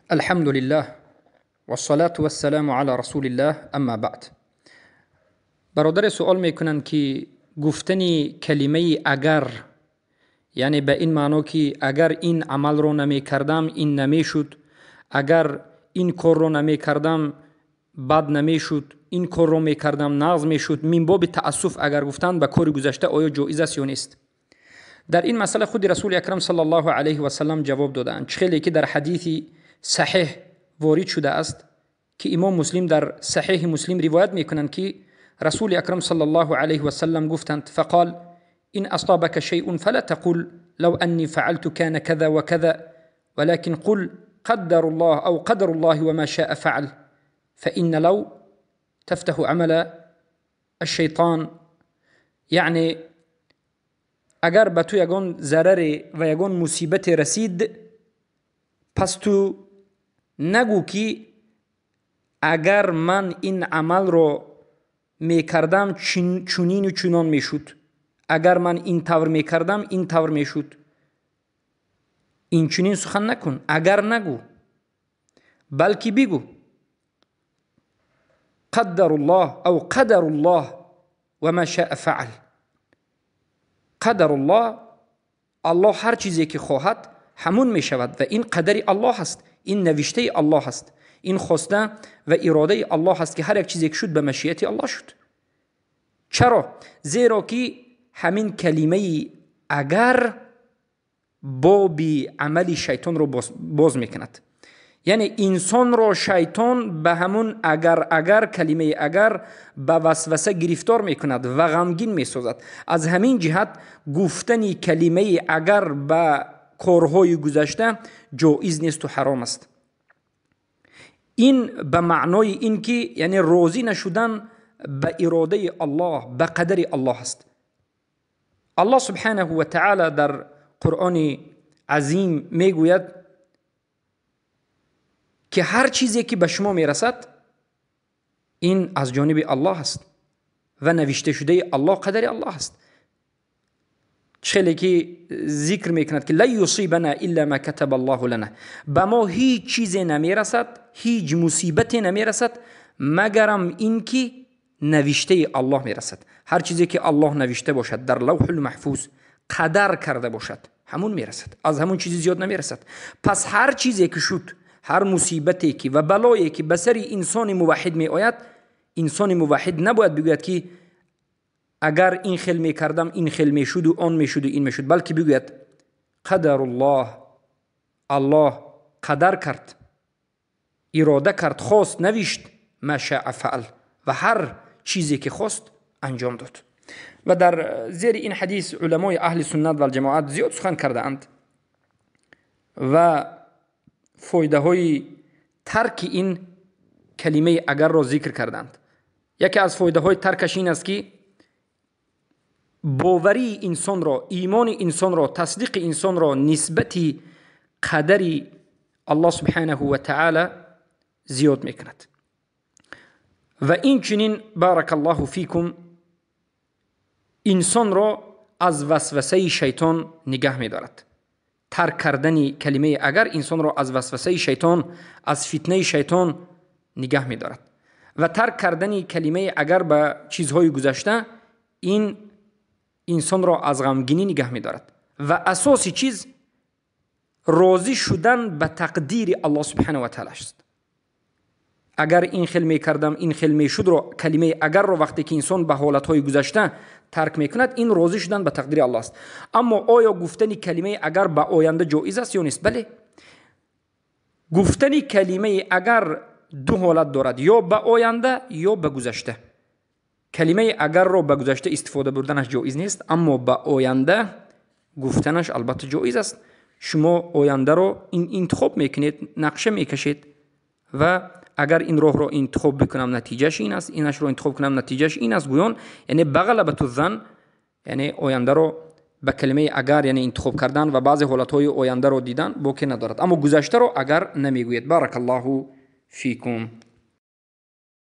الحمد لله والصلاة والسلام على رسول الله اما بعد. برادر سوال میکنند که گفتن کلمه اگر، یعنی به این معنا که اگر این عمل رو نمیکردم این نمیشد، اگر این کار رو نمیکردم بد نمیشد، این کار رو میکردم نغز میشد، من باب تأسف اگر گفتن به کار گذشته آیا جایز است یا نیست؟ در این مسئله خود رسول اکرم صلی الله علیه و سلم جواب دادند. خیلی که در حدیث صحیح وارد شده است که امام مسلم در صحیح مسلم روایت میکنند که رسول اکرم صلی الله علیه و سلم گفتند: فقال إن أصابك شيء فلا تقل لو أني فعلت كان كذا وكذا، ولكن قل قدر الله أو قدر الله وما شاء فعل، فإن لو تفتح عمل الشیطان. یعنی اگر به تو یگان ضرر و یگان مصیبت رسید، پس تو نگو که اگر من این عمل رو میکردم چنین و چنان میشد، اگر من این طور میکردم این طور میشد. این چنین سخن نکن، اگر نگو، بلکه بگو قدر الله او قدر الله و ما شاء فعل. قدر الله، الله هر چیزی که خواهد همون میشود و این قدر الله است، این نوشته الله است، این خواسته و اراده الله است که هر یک چیزی که شد به مشیت الله شد. چرا؟ زیرا که همین کلمه اگر باب عمل شیطان رو باز میکند. یعنی انسان رو شیطان به همون اگر اگر، کلمه اگر، به وسوسه گرفتار میکند و غمگین میسازد. از همین جهت گفتن کلمه اگر به کارهای گذشته جایز نیست و حرام است. این به معنای این که یعنی راضی نشدن به اراده الله، به قدر الله است. الله سبحانه و تعالی در قرآن عظیم میگوید که هر چیزی که به شما میرسد این از جانب الله است و نوشته شده الله، قدر الله است. خیلی که ذکر میکند که لا یصیبنا الا ما كتب الله لنا، به ما هیچ چیزی نمیرسد، هیچ مصیبتی نمیرسد مگرم اینکه نوشته الله میرسد. هر چیزی که الله نوشته باشد در لوح المحفوظ قدر کرده باشد همون میرسد، از همون چیزی زیاد نمیرسد. پس هر چیزی که شد، هر مصیبتی که و بلایی که به سر انسان موحد می آید، انسان موحد نباید بگوید که اگر این خیل میکردم این خیل میشد و آن میشد و این میشد، بلکه بگوید قدر الله، الله قدر کرد، اراده کرد، خواست، نوشت، ما شاء فعل، و هر چیزی که خواست انجام داد. و در زیر این حدیث علمای اهل سنت و الجماعت زیاد سخن کرده اند و فایده های ترک این کلمه اگر را ذکر کردند. یکی از فایده های ترکش این است که باوری انسان را، ایمان انسان را، تصدیق انسان را نسبت قدر الله سبحانه و تعالی زیاد میکند. و این چنین بارک الله فیکم انسان را از وسوسه شیطان نگه می‌دارد. ترک کردن کلمه اگر انسان را از وسوسه شیطان، از فتنه شیطان نگه می‌دارد. و ترک کردن کلمه اگر به چیزهای گذشته این انسان را از غمگینی نگه می‌دارد. و اساس چیز راضی شدن به تقدیر الله سبحانه و تعالی است. اگر این خیل میکردم این خیل میشد رو، کلمه اگر رو وقتی که انسان به حالتهای گذشته ترک میکند، این راضی شدن به تقدیر الله است. اما آیا گفتن کلمه اگر به آینده جایز است یا نیست؟ بله، گفتن کلمه اگر دو حالت دارد، یا به آینده یا به گذشته. کلمه اگر رو به گذشته استفاده بردنش جایز نیست، اما به آینده گفتنش البته جایز است. شما آینده رو انتخاب میکنید، نقشه میکشید و اگر این راه رو انتخاب بکنم نتیجهش این است، اینش رو انتخاب کنم نتیجهش این است، گویان یعنی بغلبت الظن، یعنی آینده رو به کلمه اگر یعنی انتخاب کردن و بعضی حالتهای آینده رو دیدن باکی ندارد، اما گذشته رو اگر نمیگوید. بارک الله فیکم.